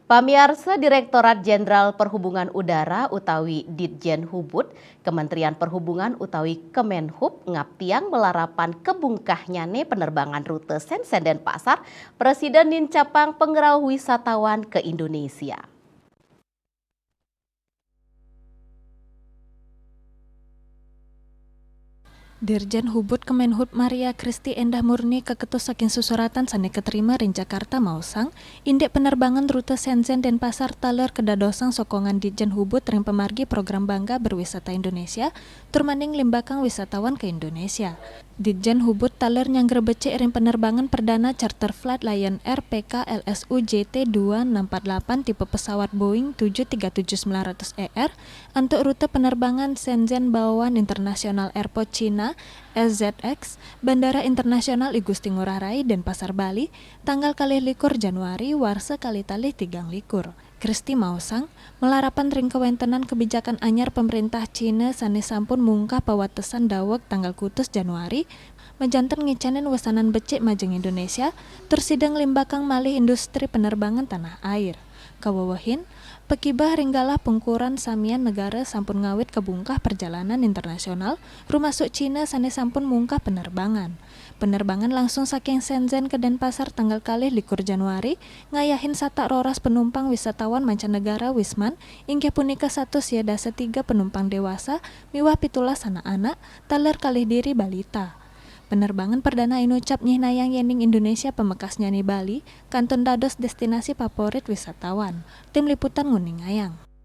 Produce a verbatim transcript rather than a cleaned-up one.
Pamiarsa, Direktorat Jenderal Perhubungan Udara utawi Ditjen Hubud, Kementerian Perhubungan utawi Kemenhub ngaptiang malarapan kabungkahnyane penerbangan rute Shenzhen Denpasar, prasida nincapang pangrauh wisatawan ka Indonesia. Dirjen Hubud Kemenhub Maria Christi Endah Murni kaketus saking susuratan sane katerima ring Jakarta maosang, indik penerbangan rute Shenzhen Denpasar taler kadadosang sokongan Ditjen Hubud ring pamargi program Bangga Berwisata Indonesia, tur mani nglimbakang wisatawan ka Indonesia. Ditjen Hubud taler nyanggra becik ring penerbangan perdana charter flight Lion Air P K L S U J T dua enam empat delapan tipe pesawat Boeing tujuh tiga tujuh sembilan ratus E R antuk rute penerbangan Shenzhen Baoan International Airport China, S Z X, Bandara Internasional I Gusti Ngurah Rai, Denpasar, Bali, tanggal kalih likur Januari, warsa kalih talih tigang likur. Christi maosang, malarapan ring kawentenan kebijakan anyar pemerintah China sane sampun mungkah pawatesan daweg tanggal kutus Januari, majanten ngicanin wesanan becik majeng Indonesia, tur sida nglimbakang malih industri penerbangan tanah air. Kawewehin, pakibeh ring galah pungkuran samian negara sampun ngawit kabungkah perjalanan internasional, rumasuk China sane sampun mungkah penerbangan. Penerbangan langsung saking Shenzhen ka Denpasar tanggal kalih likur Januari ngayahin satak roras penumpang wisatawan mancanegara wisman, inggih punika satus sia dasa tiga penumpang dewasa miwah pitulas anak-anak, taler kalih diri balita. Penerbangan perdana inucap nyihnayang yening Indonesia pamekasnyane Bali kantun dados destinasi favorit wisatawan. Tim Liputan nguningayang.